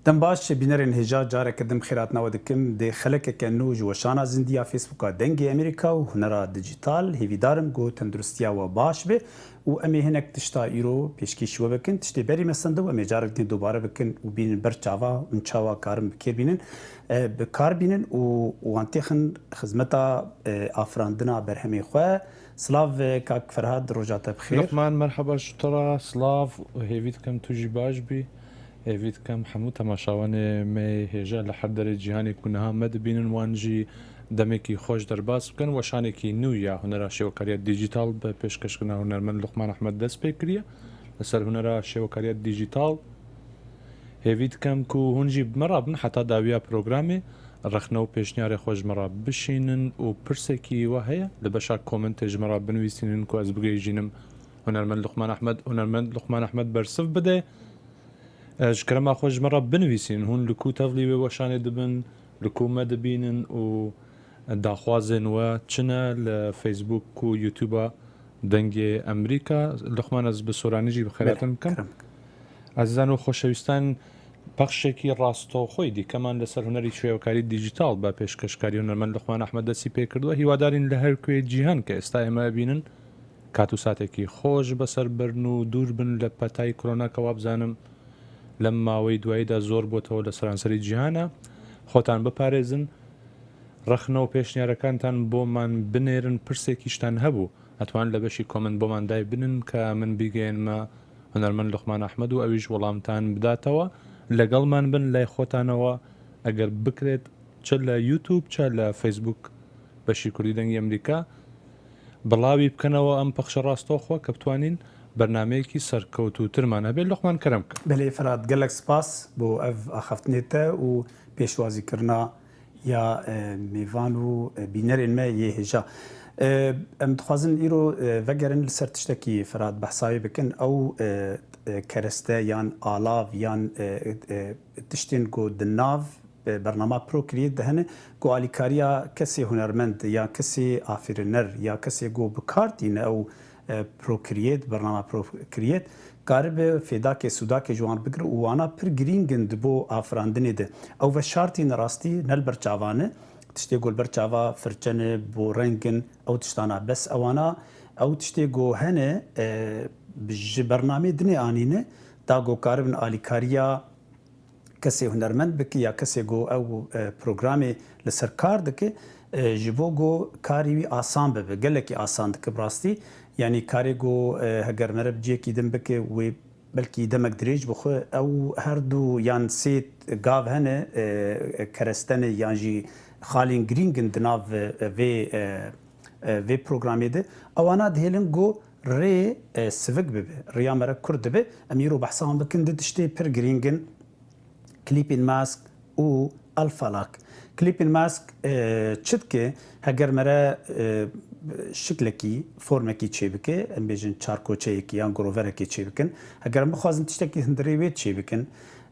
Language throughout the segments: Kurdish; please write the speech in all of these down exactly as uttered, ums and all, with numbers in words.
Dem baş, bînerên hêja, careke din xêratina we dikim. Dê xelekeke nû ji weşana zindî ya Facebooka Dengê Amerîka û Hunera Dijital. Hêvîdar im ku tenduristiya we baş be û em ê hinek tişta îro pêşkêşî we bikin. Tiştê berî me sendiw, em ê carek din dubare bikin û bînin ber çava hûn çawa karin bi kêr bînin, e, bi kar bînin û wan têxin xizmeta, e, afirandina berhemê xwe. Silav, e, kak Ferhad, roja te bi xêr. Luqman, merheba ji te re, silav, hêvî dikim tu jî baş bî. Hêvî dikim hemû temaşavanê me hêja li her derê cîhanê ku niha me dibînin, wan jî demekî xweş derbas bikin. Weşanekî nû ya hunera şêwekariya dîjîtal bi pêşkêşkirina hunermend Luqman Ehmed dest pê kiriye. Li ser hunera şêwekariya dîjîtal hêvî dikim ku hûn jî bi me re bin heta dawiya programê, rexne û pêşniyarê xwe ji me re bişînin û pirsekî we heye, li beşa komentê ji me re binivîsînin ku ez bigihîjînim hunermend Luqman Ehmed, hunermend Luqman Ehmed bersiv bide. E, ji kerema xwe ji me re binivîsînin, hûn li ku tevlî wê weşanê dibin, li ku me dibînin û daxwazên we çi ne li Facebook û YouTube-a Dengê Amerîka. Luqman, ez bi soranî jî bi xêratin bikim. Kerem. Ezîzan û xoşewîstan, pexşekî rastoxoyî dîkeman li ser hunerî şêwekarî dîjîtal be pêşkêşkarî hunermend Luqman Ehmed destî pê kirduwe. Hîwadarîn li her kuê cîhan ke êsta ême bînin, kat û satekî xweş be ser birin û dûr bin li petayî koronaka, wa bizanim lem maweyî duwayîda zor botewe li seranserî cîhana. Xotan biparêzin, rexne û pêşniyarekantan bo man binêrin, pirsekî ji tan hebû, etwan li beşî koment bo man day binin ke min bigihên me hunermend Luqman Ehmed û ewî ji welamtan bidatewe. Legel man bin lay xotanewa, eger bikirêt, çi li YouTube, çi li Facebook beşî Kurdî Dengê Amerîka, bilawî bikenewa em pexşe rastoxwe ke bitwanîn bernameyekî serkewtûtirman hebe. Luqman, kerem ke. Belê Ferhat, gelek spas bo ev axaftinê te û pêşwazîkirina ya, e, mêvan û, e, bînerên me yê hêja. E, em dixwazin îro, e, vegerin li ser tiştekî Ferhat behsa wê bikin. Ew, e, e, kereste yan alav yan, e, e, tiştên ku di nav, e, bernama Procreate de hene, ku alîkariya kesê hunermend ya kesê afirîner ya kesê ku bi kar tîne ew, e, Procreate, bernama Procreate, karibe fêdakê, sûdakê ji wan bigire û wana pir girîng in di bo afirandinê de. Ew veşartî ne rastî ne li ber çavan e. Tiştê ku li ber çava firçe ne, bo reng in, ew tiştana bes ewana, ew tiştê ku hene, e, bi ji bernamê dinê anîne, da ku karibin alîkariya kesê hunermend bike ya kesê ku ew, e, programê li ser kar dike, e, ji bo ku karê wî asan bibe, gelekî asan dike bi rastî. Yanî karê ku, e, heger mere bi cihekî din bike, wê belkî demek dirêj bixwe, ew her du yan sê gav hene, e, kereste ne yan jî xalên girîng in di nav, e, vê, e, e, vê programê de. Ewana dihêlin ku rê, e, sivik bibe, riya mere kurt dibe. Em îro behsa wan bikin, di tiştê pir girîng in. Clipping mask û alfalak. Clipping mask, e, çi dike? Heger mere, e, şiklekî, formekî çêbike, em bêjin çarkoçeyekî yan groverekê çêbikin. Heger em bixwazin tiştekî hundirê wê çêbikin,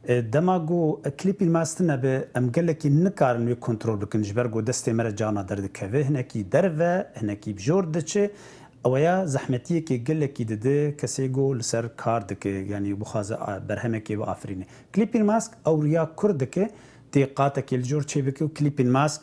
e, dema ku clipping mask tune be, em gelekî nikarin wê kontrol bikin, ji ber ku destê me re carna derdikeve, hinekî derve, hinekî bi jor diçe. Ew ya zehmetiyekê gelekî dide kesê ku li ser kar dike, yanî bixwaze, a, berhemekê biafirîne. Clipping mask ew riya kurt dike, tê qatekê li jor çêbike û clipping mask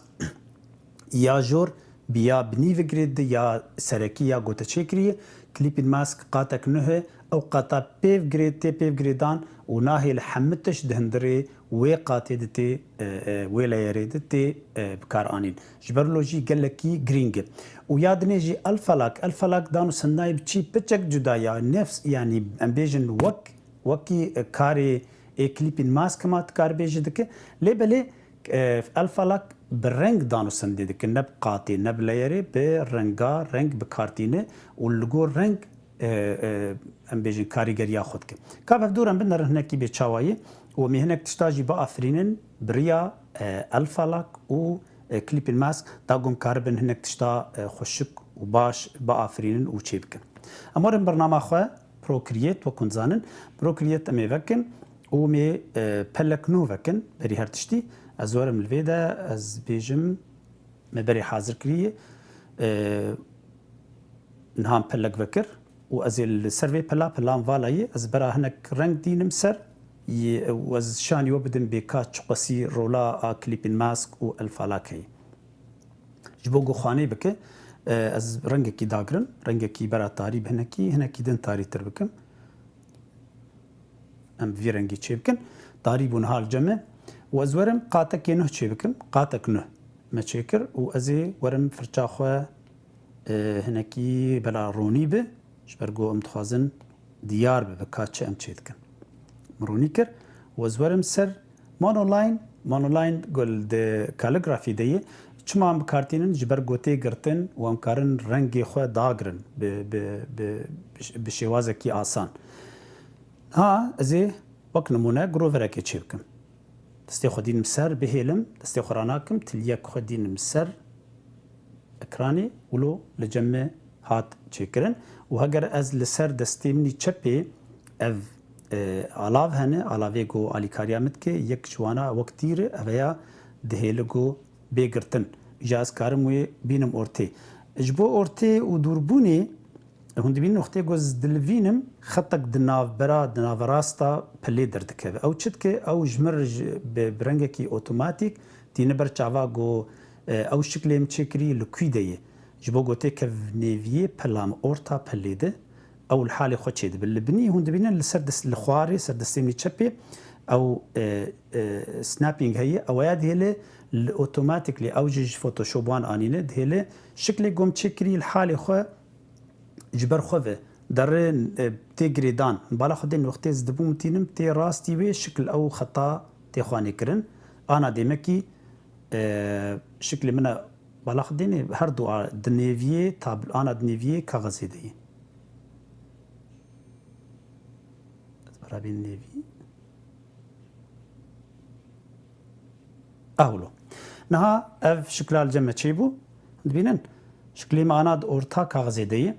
ya jor bi ya binî ve girêdiye ya serekî ya goteçêkirî ye. Clipping mask qatek nuh e, ew qata pêv girêd, tê pêv girêdan û nahêle hemû tişt di hundirê wê qatê de tê, e, e, wê leyerê de tê, e, bikaranîn. Ji ber wilo jî gelekî girîng e. Û ya dinê jî alfalak, alfalak dan û sendinayê bi çî piçek cuda ya, nefs, yanî em bêjin wek, wekî, e, karê ê clipping mask ma tu kar bêjî dike. Lê belê, e, alfalak bi reng dan û sendê dike, ne bi qatê, ne bi leyerê, bi renga, reng bi kar tîne û li gor reng, e, e, em bêjin karîgeriya xwe dike. Ka bi hevdû re em binerin hinekî bê çawa ye û em ê hinek tişta jî biafirînin bi riya, e, alfalak û, e, clipping mask, da ku em karibin hinek tişta, e, xweşik û baş biafirînin û çêbikin. Em werin bernama xwe Procreate, wek hûn dizanin, Procreate em ê vekin û em ê, e, pelek nû vekin berî her tiştî. Ez werim li vê de, ez bêjim, me berê hazir kiriye. E, niha em pelek vekir û ez ê li ser vê pela, pelan vala ye, ez bera hinek reng dînim ser, yê, û ez şanî we bidim bê ka çiqasî rola a Clipping Mask û Alpha Lac heye. Ji bo ku xanê bike, e, ez rengekî dagirim, rengekî bera tarî bi hinekî, hinekî din tarîtir bikim. Em bi vî rengî çêbikin. Tarî bû niha li cem me. Û ez werim qatekê nuh çêbikim. Qatek nuh me çêkir û ez ê werim firça xwe, e, hinekî bela ronî bi. Ji ber ku em dixwazin diyar bibe ka çi em çêdikin. Min ronî kir û ez werim ser monoline. Monoline gul di calligraphy de ye. Çima em bi kar tînin? Ji ber ku tê girtin û em karin rengê xwe dagirin bi, bi, bi, bi şêwazekî asan. Ha, ez ê wek nimûne groverekê çêbikim. Destê xwe dînim ser, bihêlim, destê xwe ranakim, tiliyek xwe dînim ser ekranê, wilo li cem me hat çêkirin. Û heger ez li ser destê min î çepê ev, e, alav hene, alavê ku alîkariya min dike, yek ji wana wek tîr e, ev ya dihêli ku bê girtin. Îja ez karim wê bînim ortê. Ji bo ortê û dûrbûnê, hûn dibînin wextê ku ez dilivînim, xetek di navbera, di naverasta pilê derdikeve. Ew çi dike? Ew ji min re ji, bi, bi rengekî otomatîk tîne ber çava ku, e, ew şiklê min çêkirî li kûî de ye. Ji bo ku têkev nêviyê pila min, orta pilê de, ew li halê xwe çêdibe. Li binî hûn dibînin li ser dest, li xwarê, ser destê min çepê, ew, e, e, snapping heye, ew ya dihêle li otomatikli, ew jî ji Photoshop wan anîne, dihêle şiklê ku min çêkirî li halê xwe ji ber xwe ve derê, e, tê girêdan. Bala xwe dên wextê ez dibûm tînim tê rastî wê şikil ew xeta tê xwanê kirin. Ana dêmekî, e, şiklê min e, bala xwe dênê her du a di nêviyê tab-, ana di nêviyê kaxezê de ye. Ez bera bên nêvî. Ahlo. Niha ev şikla li cem me çêbû. Dibînin? Şiklê me ana di orta kaxizê de ye.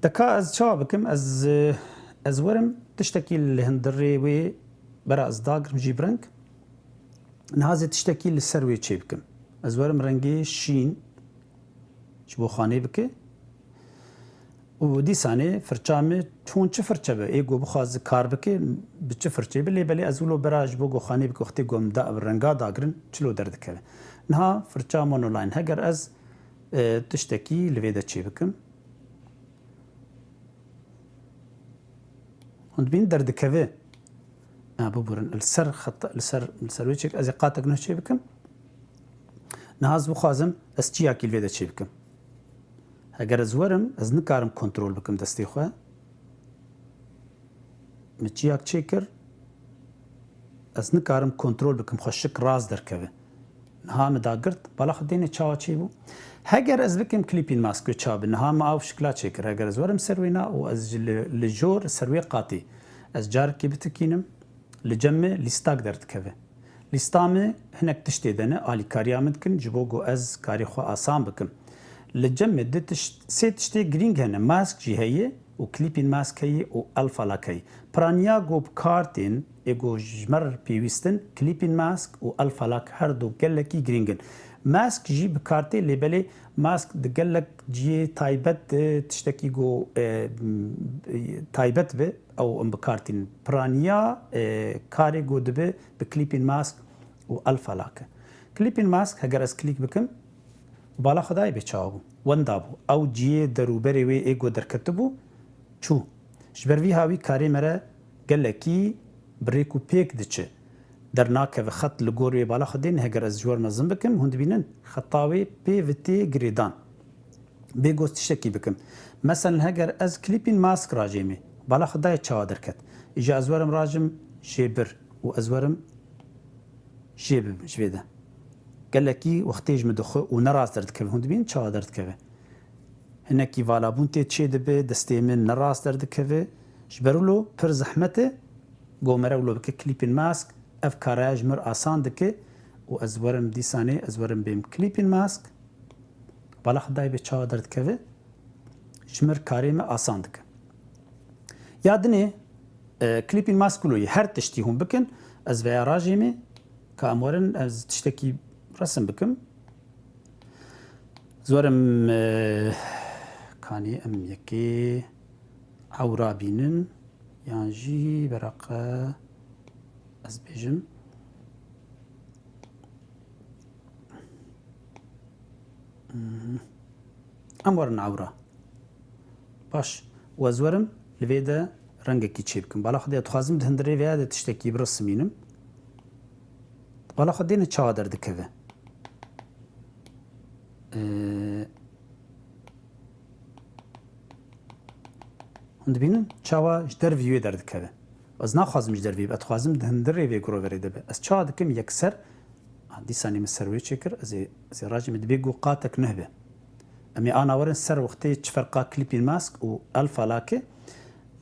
De ka ez çawa bikim? Ez, ez werim tiştekî li hundirê wê bera ez dagirim jî bi reng. Niha ez ê tiştekî li ser wê çêbikim. Ez werim rengê şîn ji bo xanê bike. Û dîsanê firça me çûn çi firçe be, ê ku bixwaze kar bike, bi çi firçeyê be, lê belê ez wilo bera ji bo ku xanê bike wextê ku em da, renga dagirin, çilo derdikeve. Niha firça monoline, heger ez, e, tiştekî li vê de çê bikim. Hûn dibînin derdikeve. Ha, biburin, li ser xet, li ser, li ser wê çêk, ez ê qatek nuh çê bikim. Niha ez bixwazim, ez çiyakî li vê de çê bikim. Heger ez werim, ez nikarim kontrol bikim destê xwe. Min çiyak çêkir, ez nikarim kontrol bikim, xwe şik rast derkeve. Niha min dagirt, bala xwe dêne çawa çêbû. Heger ez bikim clipping mask wê çawa bi, niha min ew şikla çêkir. Heger ez werim ser wêna û ez ji li, li jor ser wê qatî, ez carekê bitikînim, li cem me lîstak derdikeve. Lîsta me hinek tiştê de ne, alîkariya min dikin, ji bo ku ez karê xwe asan bikim. Li cem me du tişt, sê tiştê girîng hene, mask jî heye û clipping mask heye û alfa lak heye. Piraniya ku bi kar tên, ê ku ji me re pêwîst in, clipping mask û alfa lak her du gelekî girîng in. Mask jî bi kar tê, lê belê mask di gelek cihê taybet de tiştekî ku, e, taybet be, ew em bi kar tînin. Piraniya, e, karê ku dibe bi clipping mask û alfa lak e. Clipping mask, heger ez click bikim, bala xwe dayê bê çawa bû. Wenda bû. Ew cihê derûberê wê ê ku derketibû, çû. Ji ber vî hawî karê me re gelekî bi rêk û pêk diçe. Dernakeve xet li gor wê bala xwe dên, heger ez ji we re mezin bikim, hûn dibînin xeta wê pê ve tê girêdan. Bê ku ez tiştekî bikim. Meselen heger ez clipping mask rajêmê, bala xwe dayê çawa derket. Îja ez werim rajim jê bir û ez werim jê bibim ji vê de. Gelekî wextê ji min dixwe û nerast derdikeve. Hûn dibînin çawa derdikeve. Hinekî valabûn tê çê dibe, destê min nerast derdikeve. Ji ber wilo pir zehmet e, ku me re wilo bike clipping mask, ev karaya ji mir asan dike û ez werim dîsanê, ez werim bêm clipping mask. Bala xwe dayê bê çawa derdikeve, ji mir karê me asan dike. Ya dinê, e, clipping mask wilo ye, her tiştî hûn bikin, ez veya rajê me, ka em werin, ez tiştekî resim bikim. Ez werim, e, kanî em yekê ewra bînin, yan jî bereqe Ez bêjim. Hmm. Em werin ewra. Baş. Û ez werim li vê de rengekî çêbikim. Bala xwe dê dixwazim di hundirê vêya de tiştekî birisimînim. Bala xwe dêne çawa derdikeve. Ee, Hûn dibînin çawa ji dervî wê derdikeve. Ez naxwazim ji dervî, ez dixwazim di hundirê vê groverê de be. Ez çawa dikim yekser, ha, dîsanê min ser wê çêkir, ez ê, ez ê rajê min dibê ku qatek nuh be. Em ê ana werin ser wextê çi ferqa Clipping Mask û Alpha Lock e.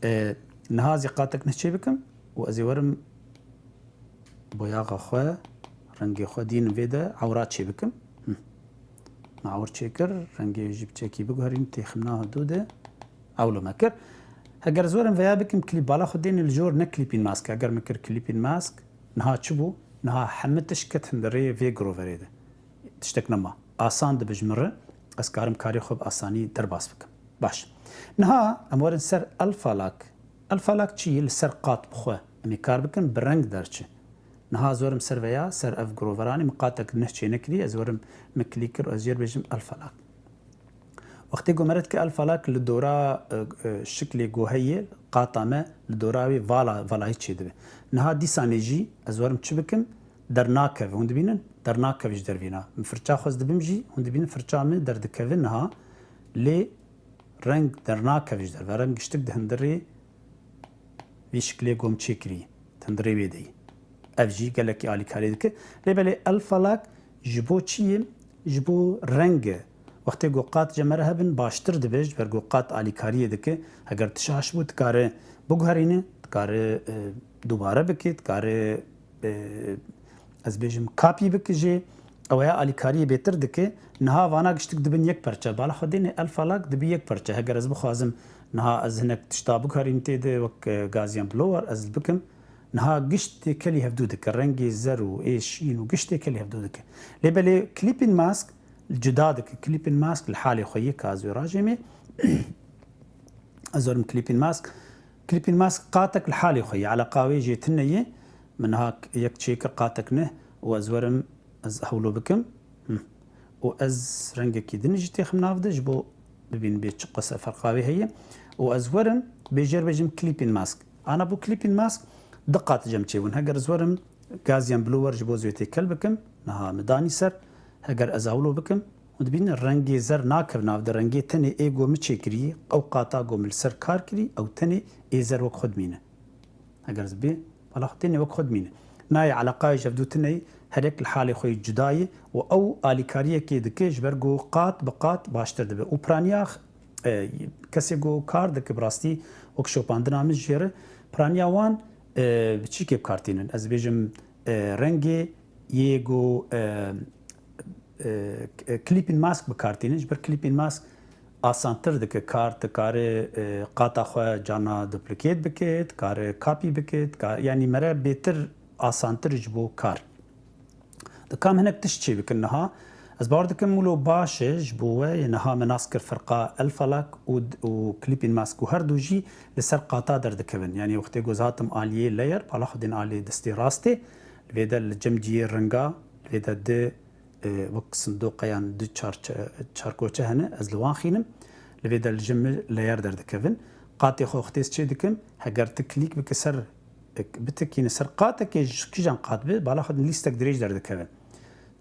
E, niha ez ê qatek nuh çê bikim û ez ê werim boyaxa xwe, rengê xwe dînin vê de ewra çê bikim. Hı. Me ewr çê kir, rengê jî biçekî biguherîn, têximna hevdû de ewlo me kir. Heger ez werim veya bikim klîp, bala xwe dêne li jor ne Clipping Mask. Heger min kir Clipping Mask, niha çi bû? Niha hemî tişt ket hundirê vê groverê de. Tiştek nema. Asan dibe ji min re, ez karim karê xwe bi asanî derbas bikim. Baş. Niha em werin ser Alpha Lock. Alpha Lock çi ye? Li ser qat bi xwe em ê kar bikin, bi reng derçe. Niha ez werim ser veya, ser ev groveranê, min qatek nuh çênekirî, ez werim min klîk kir û ez jê re bêjim Alpha Lock. Wextê ku me re dike Alpha Lock li dora, e, e, şiklê ku heye, qata me li dora wê vala, valayî çêdibe. Niha dîsanê jî ez werim çi bikim? Dernakeve. Hûn dibînin? Dernakeve ji dervîna. Min firça xwest dibim jî, hûn dibînin firça min derdikeve niha. Lê reng dernakeve ji derve. Reng giştik di hundirê vî şiklê gom çêkirî, di hundirê wê de yî. Ev jî gelekî alîkarî dike. Lê belê Alpha Lock ji bo çi ye? Ji bo reng e. Wextê ku qat ji me re hebin baştir dibe, ji ber ku qat alîkariyê dike. Heger tu şaş bû, dikare biguherîne, dikare, e, dubare bike, dikare e, ez bêjim, kapî bike jê, ew ya alîkariyê bêtir dike. Niha vana giştik dibin yek perçe. Bala xwe dêne Alpha Lock dibe yek perçe. Heger ez bixwazim niha ez hinek tişta biguherînim tê de, wek, e, Gaussian blower ez bikim. Niha gişt têkelî hevdû dike. Rengê zer û ê şîn û gişt têkelî hevdû dike. Lê belê Clipping Mask cuda dike. Clipping Mask li halê xwe yê, ka ez wê rajêmê. Ez werim Clipping Mask. Clipping Mask qatek li halê xwe ye. Eleqa wê jê tune ye. Min niha yek çêkir qatek nuh û ez werim ez hewlo bikim. Hı. Û ez rengekî din jî têxim nav de ji bo bibîn bê çi qese ferqa wê heye. Û ez werim bê jê re bêjim Clipping Mask. Ana bû Clipping Mask du qat cem çêbûn. Heger ez werim Gaussian blower ji bo ez wê têkel bikim. Niha min danî ser. Heger ez hewlo bikim, hûn dibînin rengê zer nakevin nav de, rengê tenê ê ku min çêkirî, ew qata ku min li ser kar kirî, ew tenê ê zer wek xwe dimîne. Heger ez bê, bala xwe tenê wek xwe dimîne. Nayê eleqayê ji hevdû tune ye, her yek li halê xwe yê cuda ye û ew alîkariyekê dike, ji ber ku qat bi qat baştir dibe. Û piraniya, e, kesê ku kar dike, bi rastî wek şopandina min jê re, piraniya wan, e, bi çîkê bi kar tînin. Ez dibêjim, e, rengê yê ku, e, e, Clipping Mask bi kar tînin. Ji ber Clipping Mask asantir dike kar, tu kare, e, qata xwe carna duplicate bike, tu kare copy bike, tu ka-, yanî mere bêtir asantir ji bo kar. Di kam hinek tişt çê bikin niha. Ez bawer dikim wilo baş e ji bo we, yê niha me nas kir ferqa Alpha Lock û, û Clipping Mask û her du jî li ser qata derdikevin. Yanî wextê ku ez hatim aliyê layer, bala xwe dên aliyê destê rastê, li vê de li cem cihê ringa, li vê de di, e, wek sindoqeyan du çarçe-, çarkoçe hene, ez li wan xînim. Li vê de li cem min layer derdikevin. Qatê xwe wextê ez çê dikim, heger tu klîk bike ser, e, bitikîne ser qatekê ji kîjan qat be, bala xwe din lîstek dirêj derdikeve.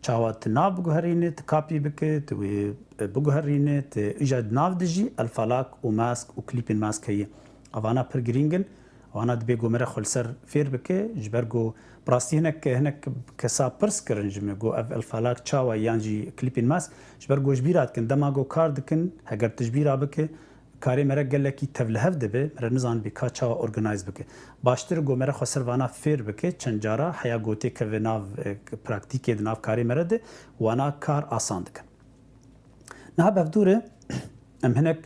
Çawa tu nav biguherîne, tu kapî bike, tu wê, e, biguherîne, tu îja di nav de jî Alpha Lock û Mask û Clipping Mask heye. Evana pir girîng in. Wana dibê ku mere xwe li ser fêr bike, ji ber ku bi rastî hinek, hinek kesa pirs kirin ji min, ku ev Alpha Lock çawa yan jî Clipping Mask, ji ber ku ji bîra dikin, dema ku kar dikin, heger tu ji bîra bike, karê mere gelekî tevlihev dibe, mere nizanibî ka çawa organize bike. Baştir ku mere xwe ser vana fêr bike, çend cara heya gotê keve nav, e, praktîkê di nav karê mere de, wana kar asan dikin. Niha bi hevdû re em hinek,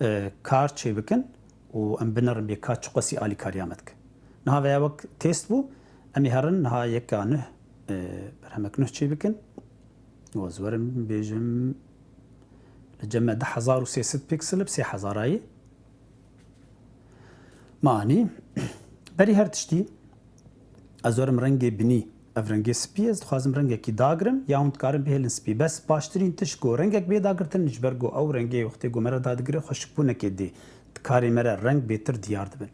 e, kar çê bikin û em binerin bê ka çiqasî alîkariya me dike. Niha veya wek test bû, em ê herin niha yeka nuh, e, berhemek nuh çê bikin. Û ez werim bêjim li cem me du hezar û sê sed pixel bi sê hezara ye. Manî, berî her tiştî, Ez werim rengê binî. Ev rengê spî, ez dixwazim rengekî dagirim, ya hûn dikarin bihêlin spî. Bes baştirîn tişt ku rengek bê dagirtin, ji ber ku ew rengê wextê ku me re dadigire xweşikbûnekê dê. Di karê me re reng bêtir diyar dibin.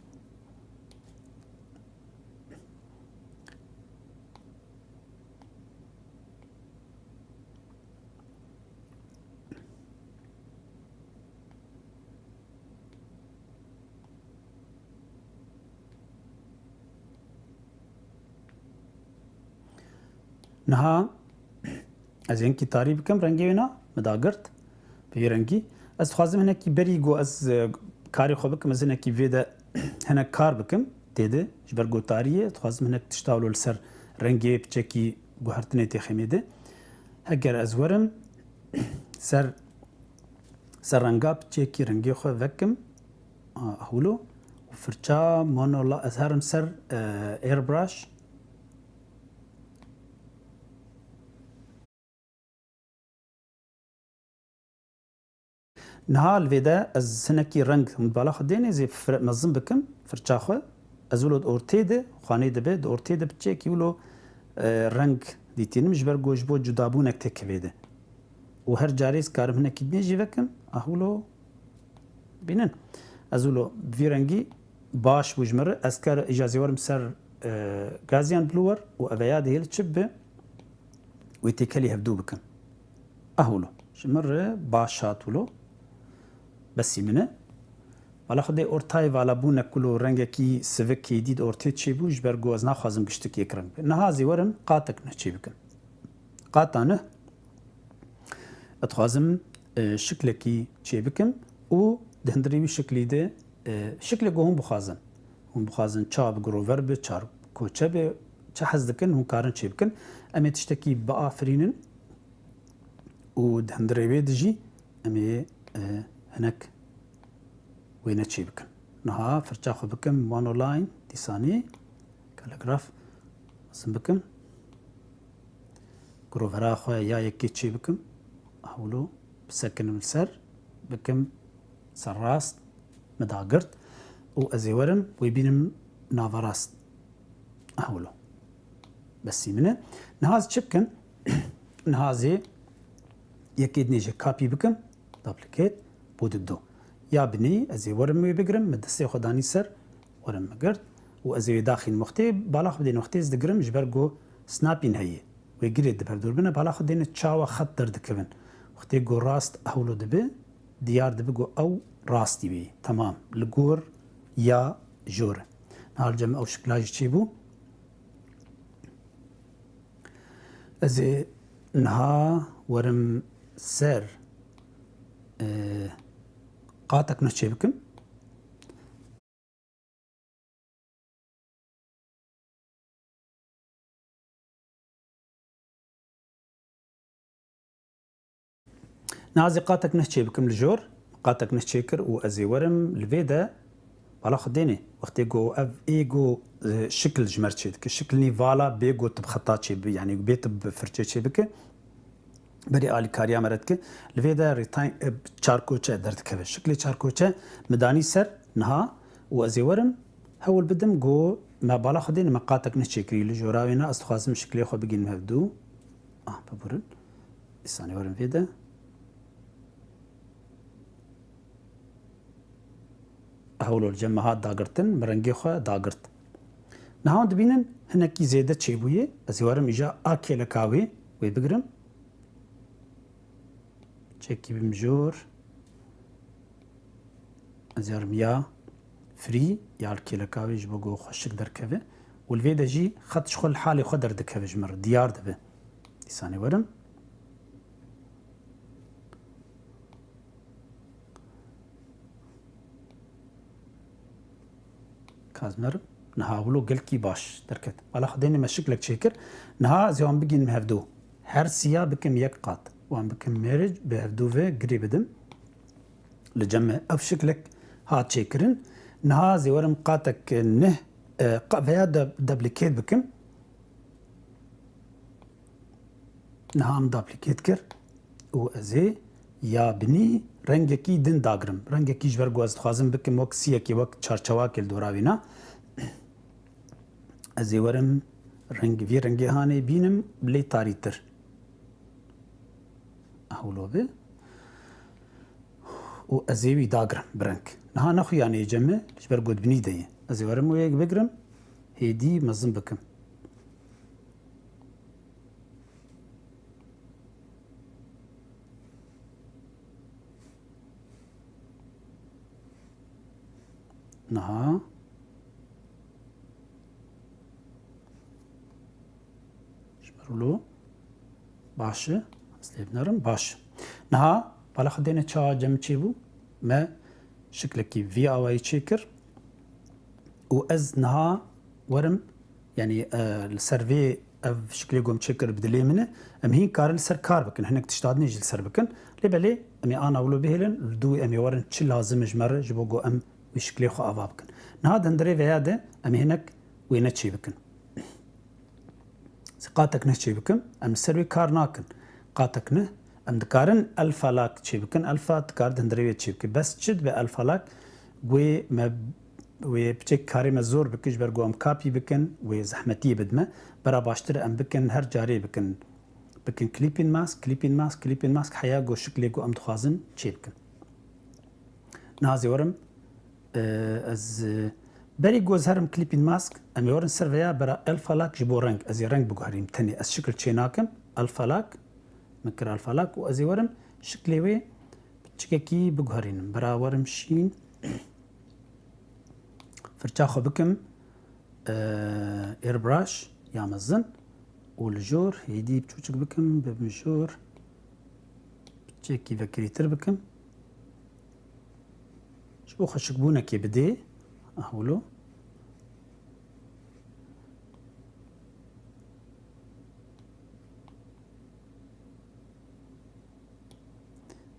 Niha ez hinkî tarî bikim, rengê wê na min dagirt. Bi vî rengî. Ez dixwazim hinekî berî ku ez, e, karê xwe bikim, ez hinekî vê de hinek kar bikim. Tê de, ji ber ku tarî ye, dixwazim hinek tişta wilo li ser rengê piçekî guhertinê têxê me de. Heger ez werim ser, ser renga piçekî rengê xwe vekim, a, hewlo û firça monola-, ez herim ser, e, airbrush. Niha li vê de ez hinekî reng hûn bala xwe dênê zê fir-, mezin bikim, firça xwe. Ez wilo di ortê de, xwanê dibe, di ortê de piçekî wilo, e, reng dîtînim, ji ber ku ji bo cudabûnek têkevê de. Û her carê ez karim hinekî dinê jî vekim, ah wilo bînin. Ez wilo vî rengî baş bû ji min re, ez kar îja zê werim ser, e, Gaussian blower û ev ya dihêl çi bi wê têkelî hevdû bikim. Ah wilo. Ji min re baş hat wilo. Besî min e. Vala xwedê ortayê vala bûne kulo rengekî sivikê dî di ortê çêbû, ji ber ku ez naxwazim giştik yek reng be. Niha zî werim qatek neh çê bikim. Qata neh, ez dixwazim, e, şiklekî çê bikim û di hundirê wî şiklî de, e, şiklê ku hûn bixwazin. Hûn bixwazin çawa bi girover be, çar koçe be, çi hez dikin, hûn karin çê bikin. Em ê tiştekî biafirînin. Û di hundirê wê de jî em ê, e, hinek wêne çê bikin. Niha firça xwe bikim monoline, dîsanî, calligraph, mezin bikim. Girovera xwe ya yekê çê bikim. Hewlo bisekinim li ser, bikim ser rast, min dagirt û ez ê werim wê bînim naverast. Hewlo. Besî min e. Niha ez çi bikim? Niha ez ê yekê dinê jî kapî bikim. Duplicate. Bû di du. Ya binî ez ê werim wê bigirim. Min destê xwe danî ser. Werim min girt. Û ez ê wê daxînim. Wextê bala xwe bidênim. Wextê ez digirim ji ber ku snapping heye. Wê girê di ber dûr bine. Bala xwe dêne çawa xet derdikevin. Wextê ku rast hewlo dibe, diyar dibe ku ew rastî bê. Temam. Li gor ya jor e. Niha li cem ew şikla jî çêbû. Ez ê niha werim ser, e, qatek neh çê bikim. Niha ez ê qatek neh çê bikim li jor. Qatek neh çê kir û ez ê werim li vê de bala xwe dênê. Wextê ku ev ê ku, e, şikil ji me re çê dike. Şikilnî vala bê ku tu bi xeta çê bi, yanî bê tu bi firçê çê bike. Berî alîkariya me re dike. Li vê de rêtay, e, çarkoçe derdikeve. Şiklê çarkoçe min danî ser niha û ez ê werim hewl bidim ku me bala xwe dênê me qatek neh çêkirî. Li jora wê ne ez dixwazim şiklê xwe bigînim hevdû. Ah, biburin. Dîsanê werin vê de. Hewlo li cem me hat dagirtin, min rengê xwe dagirt. Niha hûn dibînin hinekî zêde çêbûye. Ez ê werim îja a kêleka wê, wê bigirim. Çekî bim jor. Ez ê werim ya free, ya li kêleka wê ji bo ku xweşik derkeve. Û li vê de jî xet ji xwe li halê xwe derdikeve ji min re, diyar dibe. Dîsanê werim. Kazmer, niha wilo gelkî baş derket. Bala xwe dênê me şiklek çêkir. Niha ez ê wan bigînim hevdû. Her siya bikim yek qat. Wan bikim merge, bi hevdû ve girê bidim. Li cem me ev şiklek hat çêkirin. Niha ez ê werim qatek neh, e, qa-, veya de-, duplicate bikim. Niha em duplicate kir û ez ê ya binî rengekî din dagirim. Rengekî ji ber ku ez dixwazim bikim wek siyekê, wek çarçewakê li dora wîna. Ez ê werim Reng, vî rengê hanê bînim lê tarîtir. Ew lo be. Û ez ê wî dagirim bi reng. Niha ne xuyanê cem e, ji ber ku di binî de ye. Ez ê werim wê yek bigirim, hêdî mezin bikim. Niha ji ber wilo baş e, ez lê binerim, baş e. Niha bala xwe dêne çawa cem çêbû, me şiklekî vî awayî çêkir û ez niha werim, yanî, e, li ser vê ev şiklê ku em çêkir bi dilê min e, em hîn karin li ser kar bikin, hinek tişta din jî li ser bikin. Lê belê em ê ana wilo bihêlin, li dû em ê werin çi lazim e ji me re, ji bo ku em wî şiklê xwe ava bikin. Niha di hundirê veya de em ê hinek wêne çê bikin. Ez ê qatek neh çê bikim, em li ser wê kar nakin. Qatek neh, em dikarin elfa lak çê bikin, elfa dikar di hundirê wê çê bike. Bes çi dibe elfa lak? Wê me, wê piçek karê me zor bike, ji ber ku em kapî bikin, wê zehmetiyê bide me. Bera baştir em bikin, her carê bikin. Bikin clipping mask, clipping mask, clipping mask, heya ku şiklê ku em dixwazin çê bikin. Niha ez ê werim, e, ez, e, berî ku ez herim clipping mask, em ê werin ser veya bera elfa lak ji bo reng. Ez ê reng biguherînim tenê. Ez şikil çê nakim. Elfa lak, min kir elfa lak û ez ê werim şiklê wê piçikekî biguherînim. Bera werim şîn. Firça xwe bikim, e, airbrush ya mezin û li jor hêdî biçûçik bikim, bibim jor, piçekî vekirîtir bikim. Ji bo xweşikbûnekê bidê, ah wilo.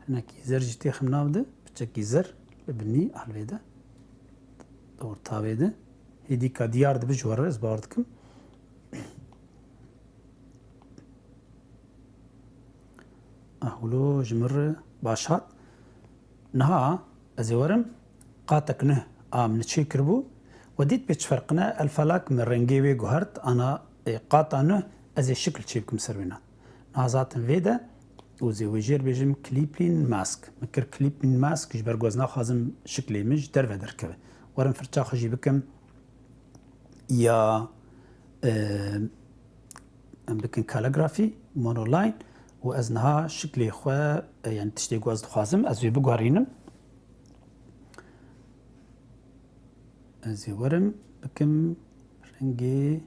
Hinekî zer jî têxim nav de, piçekî zer li binî alvê de. Di orta wê de. Hêdîka diyar dibe ji we re, ez bawer dikim. Ah wilo ji min re baş hat. Niha ez ê werim qatek neh a min çê kiribû. We dît pê çi ferq ne? Elfa lak min rengê wê guhert, ana, e, qata neh ez ê şikil çê bikim ser wêna. Niha zaten vê de û zê wê jêr bêjim clipping mask. Min kir clipping mask ji ber ku ez naxwazim şiklê min ji derve derkeve. Werim firça xwe jî bikim ya, e, em bikin calligraphy, monoline û ez niha şiklê xwe, e, yani tiştê ku ez dixwazim, ez wê biguherînim. Ez ê werim bikim rengê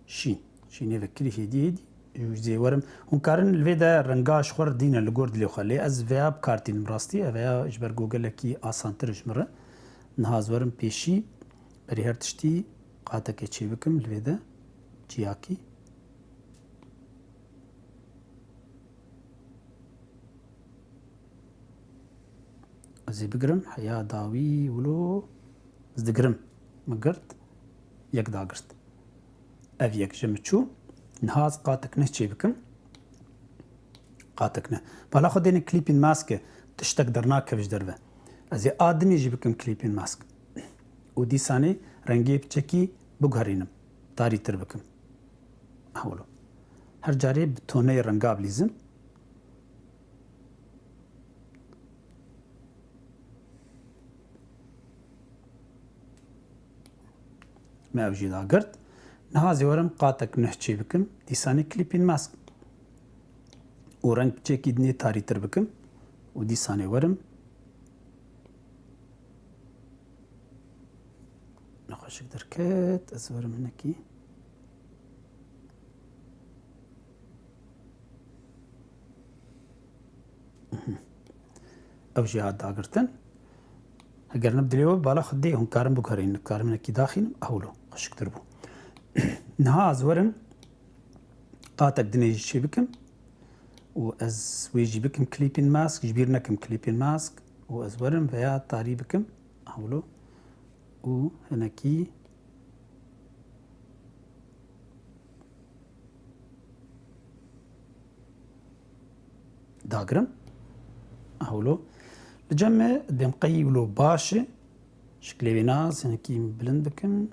şîn. Şînê vekirî hêdî hêdî. Ji wê werim. Hûn karin li vê de renga ji xwe re dînin li gor dilê xwe. Lê ez veya bi kar tînim rastî. Ev veya ji ber ku gelekî asantir ji min re. Niha ez werim pêşî. Berî her tiştî qatekê çê bikim li vê de. Çiyakî. Ez ê bigirim, heya dawî wilo ez digirim. Min girt, yek dagirt. Ev yek ji min çû. Niha ez qatek neh çê bikim. Qatek neh. Bala xwe dêne clipping mask e, tiştek dernakeve ji derve. Ez ê a dinê jî bikim clipping mask. Û dîsanê rengê piçekî biguherînim. Tarîtir bikim. Hewlo. Her carê bi toneyê renga bilîzin. Me ev jî dagirt. Niha ez ê werim qatek nuh çê bikim. Dîsanê clipping mask. Û reng piçekî dinê tarîtir bikim. Û dîsanê werim. Nexweşik derket, ez werim hinekî. Ew jî hat dagirtin. Heger ne bi dilê we, bala xwe dê hûn karin biguherînin, karin hinekî daxînim, hewlo, xweşiktir bû. Niha ez werim, qatek dinê jî çê bikim û ez wê jî bikim clipping mask, ji bîr nekim clipping mask û ez werim veya tarî bikim, hewlo û hinekî dagirim. Hewlo. Li cem me demqeyî wilo baş e. Şiklê wê nas hinekî bilind bikim.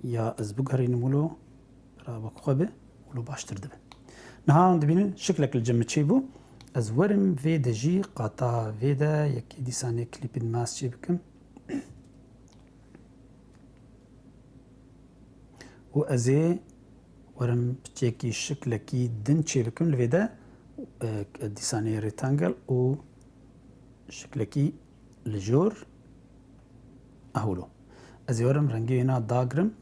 ya ez biguherînim wilo, bira wek xwe be, wilo baştir dibe. Niha hûn dibînin şiklek li cem min çêbû. Ez werim vê de jî qata vê de yekê dîsanê clipping mask çê bikim. Û ez ê werim piçekî şiklekî din çê bikim li vê de, e, dîsanê rectangle û şiklekî li jor. Ahûlo. Ez ê werim rengê wêna dagirim.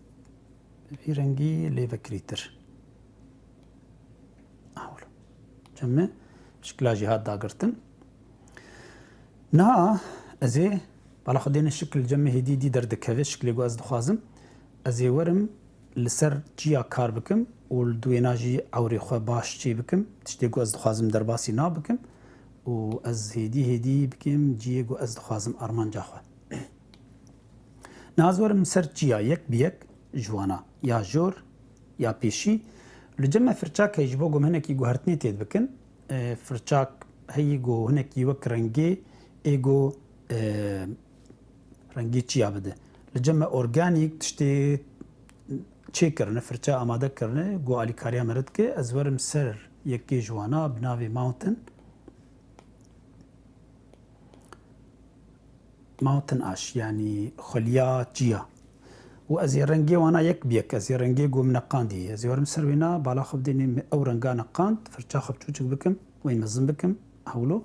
Vî rengî lê vekirîtir. Ahûlo. Cem min şikla jî hat dagirtin. Niha ez ê, bala xwe dêne şikil cem min hêdî dî derdikeve, şiklê ku ez dixwazim. Ez ê werim li ser çiya kar bikim û li wêna jî ewrê xwe baş çê bikim. Tiştê ku ez dixwazim derbasî nav bikim û ez hêdî hêdî bikim ciyê ku ez dixwazim armanca xwe. Niha ez werim ser çiya yek bi yek ji wana ya jor ya pêşî. Li cem me firçak heye ji bo ku em hinekî guhertinê tê dibikin. E, firçak heyî ku hinekî wek rengê ê ku, e, rengê çiya bide. Li cem me organîk tiştê çêkirine, firça amade kirine, ku alîkariya me re dike. Ez werim ser yekê ji wana bi navê mountain. Mountain ash, yanî xweliya çiya. Û ez ê rengê wana yek bi yek, ez ê rengê ku min neqandî, ez ê werim ser wêna, bala xwe bidênim ew renga neqand, firça xwe biçûçik bikim, wê mezin bikim, hewlo.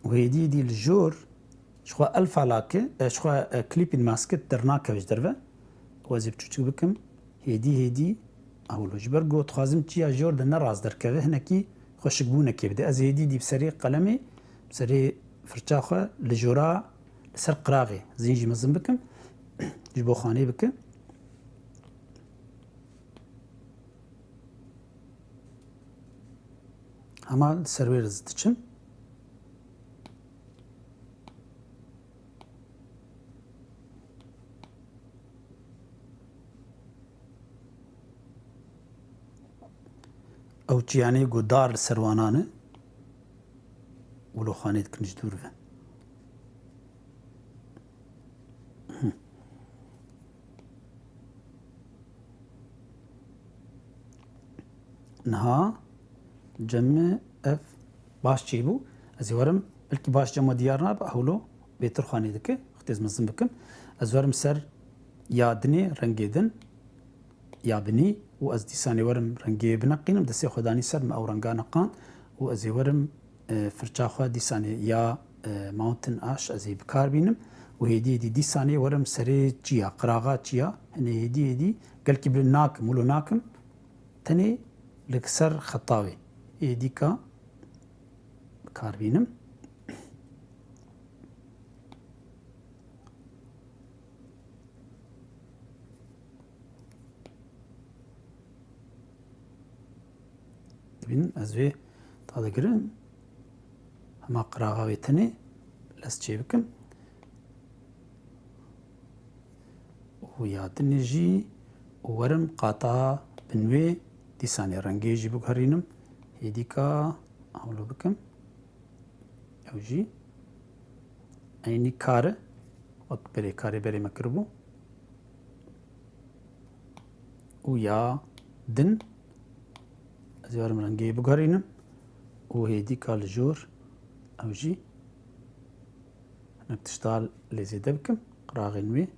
Û hêdî hêdî li jor, ji xwe alfa lake, e, ji xwe, e, clipping mask dernakeve ji derve. Û ez ê biçûçik bikim, hêdî hêdî, hewlo. Ji ber ku dixwazim çiya jor de ne rast derkeve, hinekî xweşikbûnekê bide. Ez ê hêdî dî bi serê qelemê, bi serê firça xwe li jora, li ser qiraxê zîn jî mezin bikim, ji bo xanê bike. Hema li ser wê re diçim. Ew çiyanê ku dar li ser wana ne, wilo xanê dikin ji dûr ve. Niha cem min ev baş çêbû. Ez ê werim, belkî baş cem we diyar nabe, hewlo bêtir xanê dike. Wextê ez mezin bikim. Ez werim ser ya dinê rengê din, ya binî û ez dîsanê werim rengê bineqînim. Destê xwe danî ser min ew renga neqand û ez ê werim, e, firça xwe dîsanê ya, e, mountain ash ez ê bi kar bînim û hêdî hêdî dîsanê werim serê çiya, qiraxa çiya, hinê hêdî hêdî gelkî bi nakim, wilo nakim, tenê li ser xeta wê êdîka bi kar bînim. Dibînin ez wê ta digirim. Hema qiraxa wê tenê lez çê bikim. Û ya dinê jî û werim qata bin wê dîsanê rengê jî biguherînim. Hêdîka hewlo bikim. Ew jî eynî kar e, wek berê karê berê me kiribû. Û ya din, ez ê werim rengê biguherînim û hêdîka li jor ew jî hinek tişta lê zêde bikim, qiraxên wê.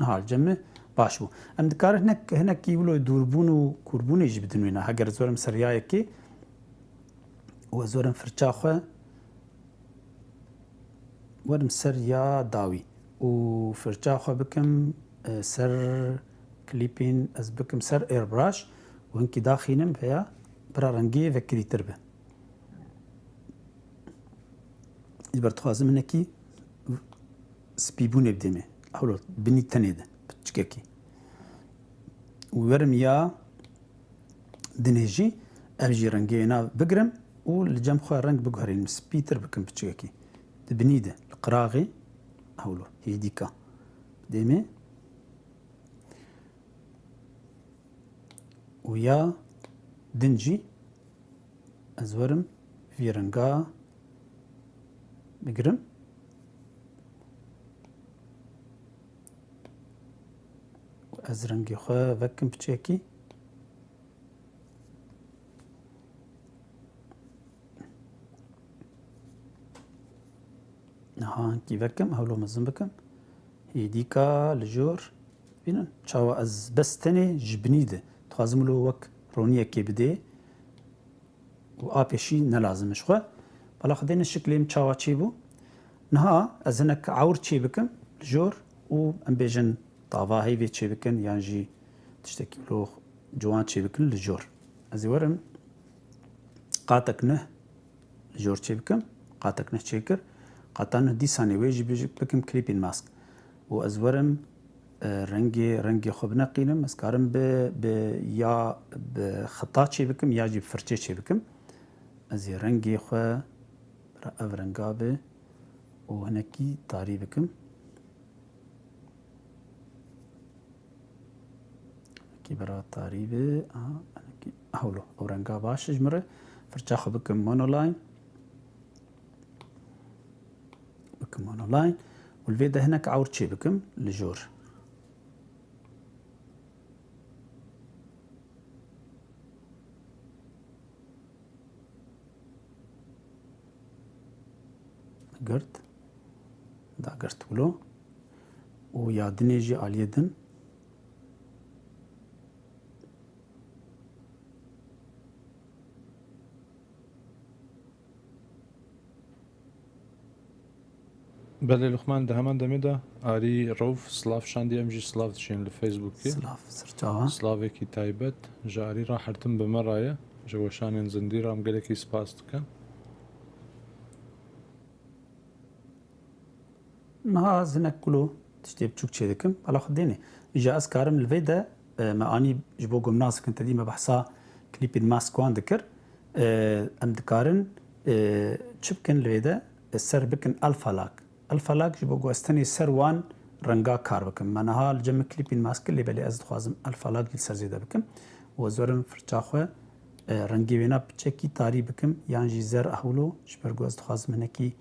Niha li cem min baş bû. Em dikarin hinek, hinekî wilo dûrbûn û kûrbûnê jî bidin wêna. Heger ez werim ser ya yekê û ez werim firça xwe werim ser ya dawî û firça xwe bikim, e, ser clipping, ez bikim ser airbrush û hinkî daxînim veya bira rengê vekirîtir be. Ji ber dixwazim hinekî spîbûnê bidême. Hewlo binî tenê de piçikekî. Û werim ya dinê jî ev jî rengê wêna bigirim û li cem xwe reng biguherînim, spîtir bikim piçikekî. Di binî de, li qiraxê, hewlo, hêdîka. Dêmê. Û ya din jî ez werim vî renga bigirim. Ez rengê xwe vekim piçekî. Niha hinkî vekim, hewlo mezin bikim. Hêdîka li jor, bînin, çawa ez bes tenê ji binî de. Dixwazim wilo wek roniyekê bidê û a pêşî ne lazim e ji xwe. Bala xwe dêne şiklê min çawa çêbû. Niha ez hinek ewr çê bikim li jor û em bêjin tava heyvê çê bikin yan jî tiştekî wilo ciwan çê bikin li jor. Ez ê werim qatek neh li jor çê bikim. Qatek neh çêkir. Qata neh dîsanê wê jî bij-, bikim clipping mask. Û ez werim, e, rengê, rengê xwe bineqînim. Ez karim bi, bi ya bi xita çê bikim ya jî bi firçe çê bikim. Ez ê rengê xwe bira ev renga bi û hinekî tarî bikim. Hinekî bira tarî bi. Aha, hinekî hewlo. Ew renga baş e ji min re. Firça xwe bikim monoline. Bikim monoline. Û li vê de hinek ewr çê bikim li jor. Girt. Dagirt wilo. Û ya dinê jî aliyê din. Belê Luqman, di heman demê de Arî Rauf silav şandî, em jî silav dişên li Facebookê. Silav, sirçava. Silavekî taybet ji Arî re her tim bi me re ye. Ji weşanên zindî re em gelekî spas dikin. Niha ez hinek kulo tiştê biçûk çê dikim. Bala xwe dêne. Îja ez karim li vê de, e, me anî ji bo ku em nas dikin, te dî me behsa clipping mask wan dikir. E, em dikarin, e, çi bikin li vê de? E, ser bikin alfa lock. Alfa lock ji bo ku ez tenê ser wan renga kar bikim. Me niha li cem min clipping mask kir, lê belê ez dixwazim alfa lock jî li ser zêde bikim. Û ez werim firça xwe, e, rengê wêna piçekî tarî bikim yan jî zer ehwilo, ji ber ku ez dixwazim hinekî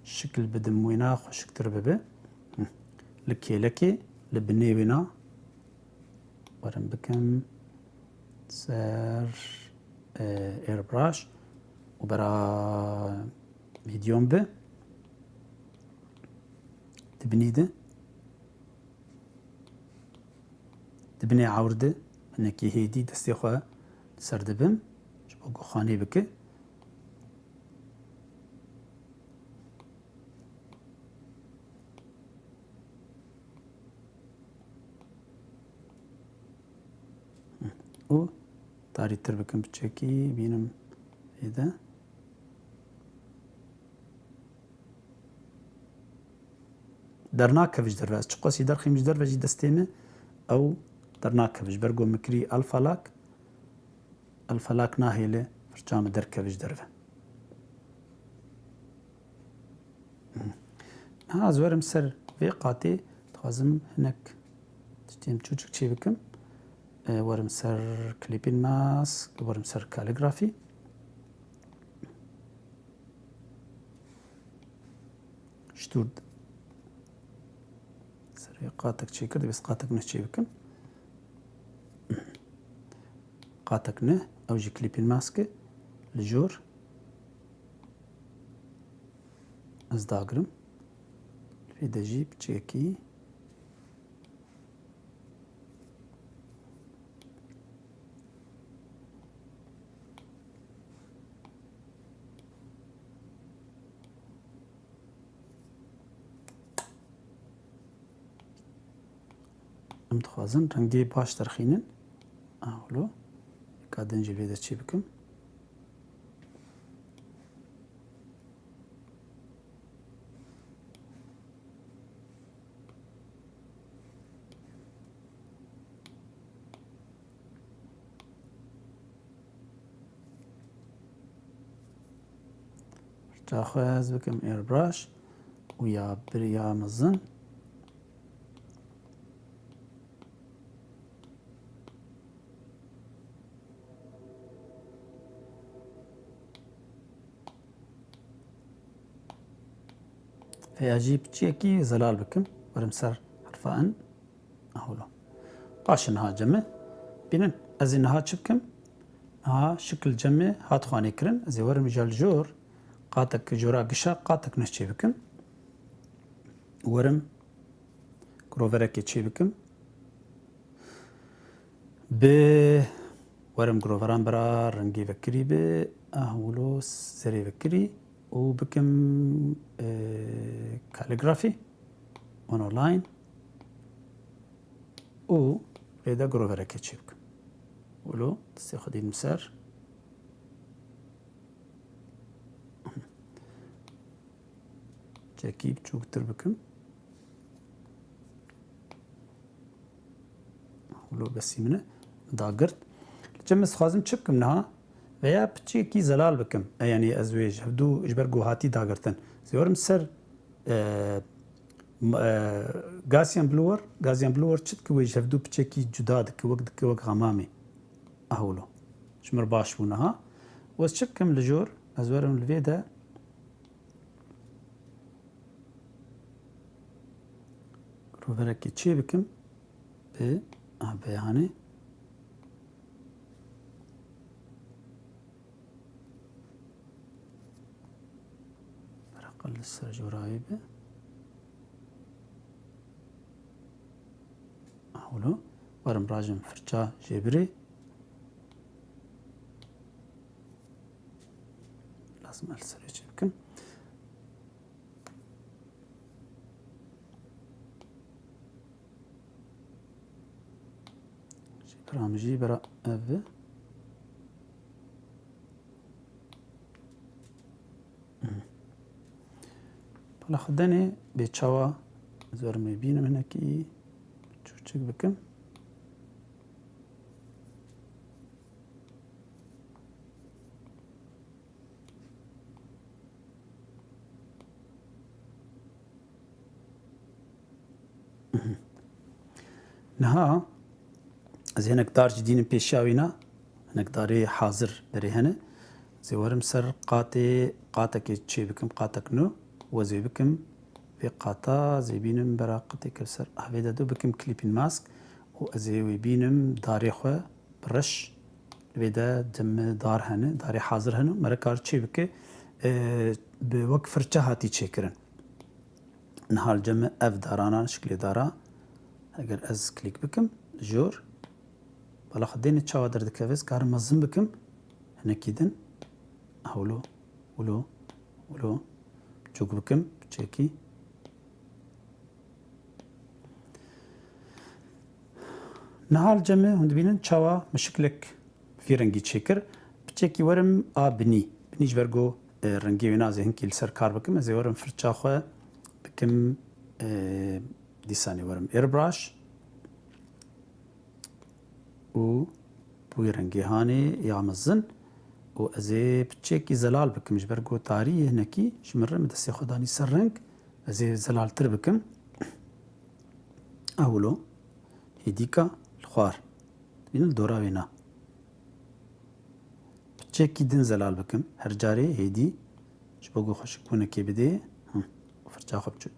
şikil bidim wêna xweşiktir bibe. Hi. Li kêlekê, li binê wêna werim bikim ser, e, airbrush û bera medium bi. Di binî de, di binê ewr de hinekî hêdî destê xwe li ser dibim, ji bo ku xanê bike. Û tarîtir bikim piçekî, bînim vê de. Dernakeve ji derve. Ez çiqasî derxîm ji derve jî destê min, ew dernakeve. Ji ber ku min kirî alfa lock, alfa lock nahêle firça min derkeve ji derve. Niha ez werim ser vê qatê, dixwazim hinek tiştên çûçik çê bikim. E, werim ser clipping mask, werim ser calligraphy. Ji dûr de. Ser vê qatek çêkir, divê ez qatek neh çê bikim. Qatek neh, ew jî clipping mask e, li jor. Ez dagirim. Li vê de jî piçekî. Em dixwazin rengê baş derxînin. Awlo. Ka din jî vê de çê bikim. Firça xwe ez bikim airbrush û ya bir ya mezin. Vêya jî piçekî zelal bikim. Werim ser herfa N. Aholo. Baş e, niha cem e. Bînin, ez ê niha çi bikim? Niha şikil cem e hat xwanê kirin. Ez ê werim îja li jor qatek, jora gişa qatek nû çê bikim. Werim groverekê çê bikim. Bi werim groveran bira rengê vekirî bi, ah, wilo zerê vekirî û bikim, e, kaligrafî, monoline û vê de groverekê çê bikim. Wilo destê xwe dînim ser. Çekî biçûktir bikim. Wilo besî min e. Dagirt. Li cem ez dixwazim çi bikim niha? Veya piçekî zelal bikim. E, yanî ez wê ji hevdû ji ber ku hatî dagirtin. Ez ê werim ser, e, m-, e, Gaussian blower. Gaussian blower çi dike, wê ji hevdû piçekî cuda dike, wek dike, wek xemamê. Ah wilo. Ji min re baş bû niha. Û ez çi bikim li jor? Ez werim li vê de groverekê çê bikim. Bi, a, beyanê. Bereqe li ser jora wê be. Hewlo. Werim rajim firça jê birê. Lazim el serê çê bikim. Jî bira min jî bira ev. Bala xwe denê bê çawa ez werim wê bînim hinekî çûçik bikim. Niha ez hinek dar jî dînim pêşiya wîna, hinek darê hazir berê hene. Ez ê werim ser qatê, qatekê çê bikim, qatek nû, û ez ê bikim vê qata, ez ê bînim bera qitê kevser. Ah, vê de du bikim clipping mask û ez ê wê bînim darê xwe bi reş. Vê de cem dar hene, darê hazir hene, mere kar çê bike, e, bi wek firçe hatî çêkirin. Niha li cem ev darana, şiklê dara, eger ez klîk bikim, jor, bala xwe dêne çawa derdikeve, ez karim mezin bikim, hinekî din, hewlo, wilo, wilo, çûk bikim, çekî. Niha li cem e, hûn dibînin çawa min şiklek vî rengî çêkir. Piçekî werim a binî. Binî ji ber ku, e, rengê wê nazê hinkî li ser kar bikim. Ez ê werim firça xwe bikim, e, dîsanê werim airbrush û bi wî rengê hanê ya mezin û ez ê piçekî zelal bikim ji ber ku tarî yê hinekî ji min re min destê xwe danî ser reng. Ez ê zelaltir bikim. Ewlo hêdîka li xwar. Dibînin li dora wê na. Piçekî din zelal bikim. Her carê hêdî ji bo ku xweşikbûnekê bidê. Him, firça xwe biçû.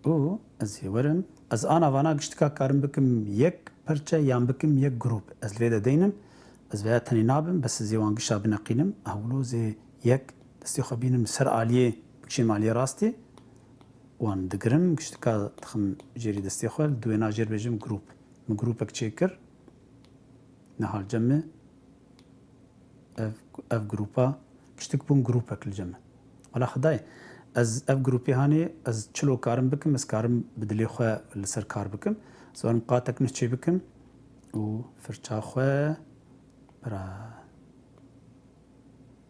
Û ez ê werim. Ez ana vana giştika karim bikim yek perçe yan bikim yek grûp. Ez li vê de deynim. Ez veya tenê nabim, bes ez ê wan gişa bineqînim. Hewlo zê yek destê xwe bînim ser aliyê, bikişêm aliyê rastê. Wan digirim, giştika dixim jêrî destê xwe, li duwêna jêr bêjim grûp. Min grûpek çêkir. Niha li cem me. Ev, ev grûpa, giştik bûn grûpek li cem me. Wela Xwedayê, ez ev grûpê hanê, ez çilo karim bikim, ez karim bi dilê xwe li ser kar bikim. Ez werim qatek nû çê bikim û firça xwe bira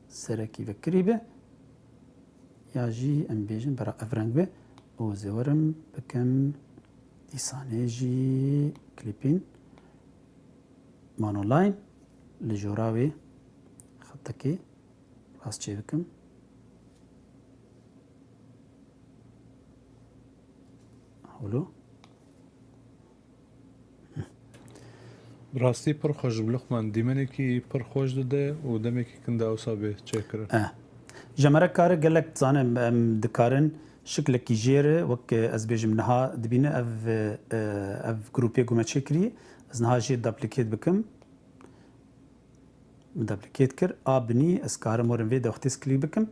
serekî vekirî be. Ya jî em bêjin bira ev reng be û ez ê werim bikim dîsanê jî klîpîn monoline li jora wê xetekê rast çê bikim. Hewlo. Bi rastî pir xweş bû Luqman. Dîmenekî pir xweş dide û demekî kin de ewsa bê çêkirin. Eh. Jemerek kare gelek dizane em, em dikarin şiklekî jê re, wek ez bêjim niha dibîne ev, e, ev grûpê ku me çêkirî, ez niha jê duplicate bikim. Min duplicate kir, a binî ez karim werim vê de wextê ez click bikim.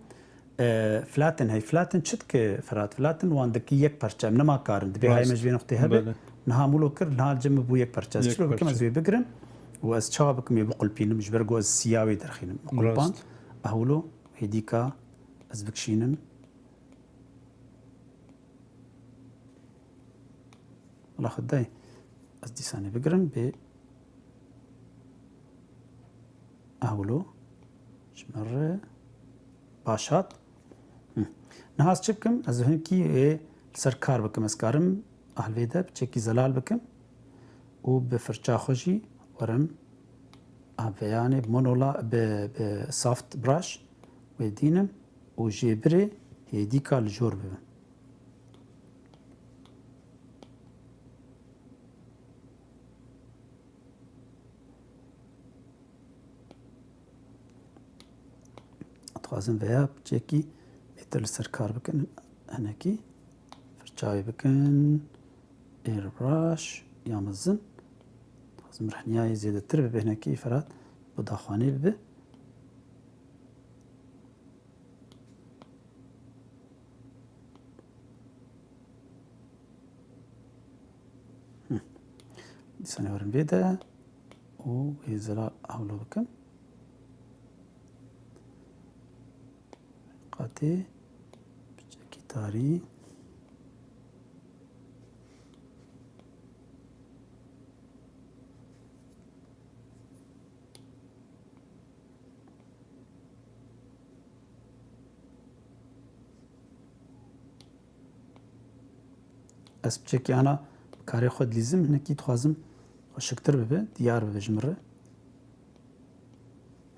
E, flatten hey, flatten çi dike Ferhat? Flatten wan dikî yek parçe, em nema karin. Dibê hayê me ji vê noqtê hebe. Belê. Niha min wilo kir, niha li cem min bû yek parçe. Ez çilo bikim, ez wê bigirim û ez çawa bikim, ê biqulpînim, ji ber ku ez siya wê derxînim. Qulpan. Rast. Ehwilo, hêdîka ez bikişînim. Wala xwe dey. Ez dîsanê bigirim bê. Ehwilo. Ji me re baş hat. Hı. Niha ez çi bikim? Ez hinkî ê li ser kar bikim. Ez karim ahlvê de piçekî zelal bikim û bi firça xwe jî werim. Abeyanê bi monola, bi, bi soft brush wê dînim û jê birê hêdîka li jor bibim. Dixwazin veya piçekî bêtir li ser kar bikin. Hinekî firçayê bikin. Airbrush ya mezin. Dixwazim rehniyayê zêdetir bibe, hinekî Ferhat bi daxwanê bibe. Hı. Dîsanê werin vê de û hêzira hewlo bikim. Qatê piçekî tarî. Ez piçekî ana karê xwe dilîzim, hinekî dixwazim xweşiktir bibe, diyar bibe ji min re.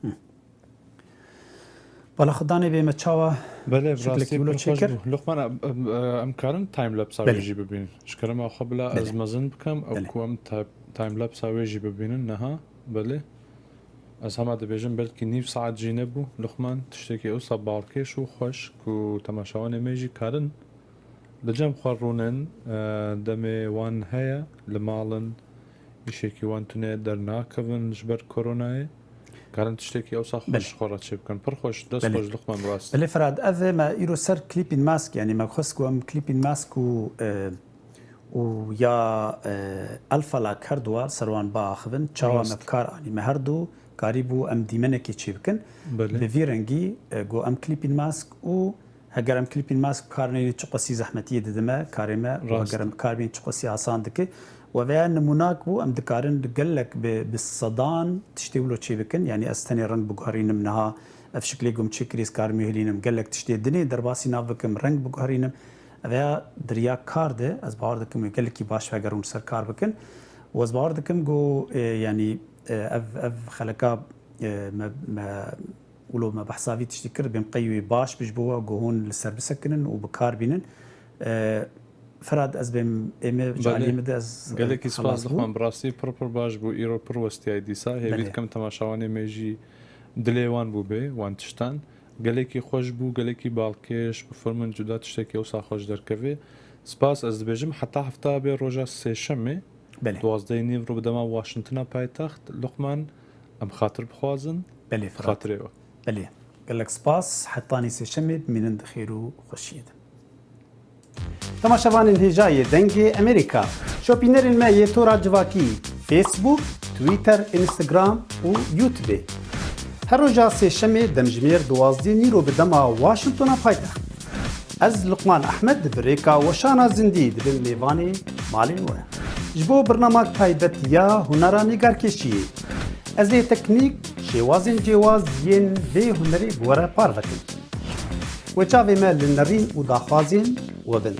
Hı. Bala xwe danê bê me çawa şiklekî wilo çêkir. Belê, bi rastî pir xweş bû. Luqman, em, em, em karin timelapse-a wê jî bibînin. Ji kerema xwe bila ez mezin bikim, ew ku em ti-, timelapse-a wê jî bibînin niha. Belê. Ez hema dibêjim belkî nîv saet jî nebû. Luqman, tiştekî ewsa balkêş û xweş ku temaşevanê me jî karin li cem xwe rûnin, e, demê wan heye, li mal in, îşekî wan tune, dernakevin ji ber koronayê. Karin tiştekî ewsa xweş xwe re çê bikin. Pir xweş, dest xweş Luqman, rast. Belê Ferhat, ev ê me îro ser Clipping Mask, yanî me xwest ku em Clipping Mask û, e, û ya, e, Alpha Lac her duwa ser wan biaxivin. Çawa me bi kar anî? Me her du karîbû em dîmenekê çê bikin. Belê. Bi vî rengî, e, ku em Clipping Mask û heger em Clipping Mask bi kar neynin çiqasî zehmetiyê dide me, karê me, û heger em bi kar bînin çiqasî asan dike. Û ev ya nimûnak bû, em dikarin gelek bi, bi sedan tiştê wilo çê bikin. Yanî ez tenê reng biguherînim niha, ev şiklê ku em çêkirî ez karim wî hilînim. Gelek tiştê dinê derbasî nav bikim, reng biguherînim. Ev ya di riya kar de, ez bawer dikim wê gelekî baş vegerin ser kar bikin. Û ez bawer dikim ku, e, yanî, e, ev, ev xeleka, e, me, me, wilo me behsa vî tiştî kir, bêm qey wê baş bi ji bo we ku hûn li ser bisekinin û bi kar bînin. E, Ferhat, ez bêm ê me ji aliyê min de ez, e, xelas bûm. Belê. Gelekî spas Luqman, bi rastî pir pir baş bû, îro pir westiyayî dîsa. Hêvî dikim temaşevanê me jî dilê wan bû bê wan tiştan. Gelekî xweş bû, gelekî balkêş, bi formin cuda tiştekî ewsa xweş derkevê. Spas ez dibêjim, heta hefta bê roja sêşemê, Belê. Duwazdehê nîv rû bi dema Washingtona paytext. Luqman, em xatir bixwazin. Belê, Ferhat. Xatirê we. Belê. Gelek spas. Hetanî sêşemê bimînin di xêr û xweşiyê de. Temaşevanên hêja yê Dengê Amerîka, şopînerên me yê tora civakî, Facebook, Twitter, Instagram û YouTube. Her roja sêşemê demjimêr duwazdeh nîro bi dema Washingtona paytext. Ez Luqman Ehmed bi rêka weşana zindî dibim mêvanê malên we. Ji bo birnamak taybet ya hunera nîgarkêşiyê, ez ê teknîk, şêwazên cêwaz yên vê hunerê bi we re parve kim. Wê çavê me li nerîn û daxwazên we bin.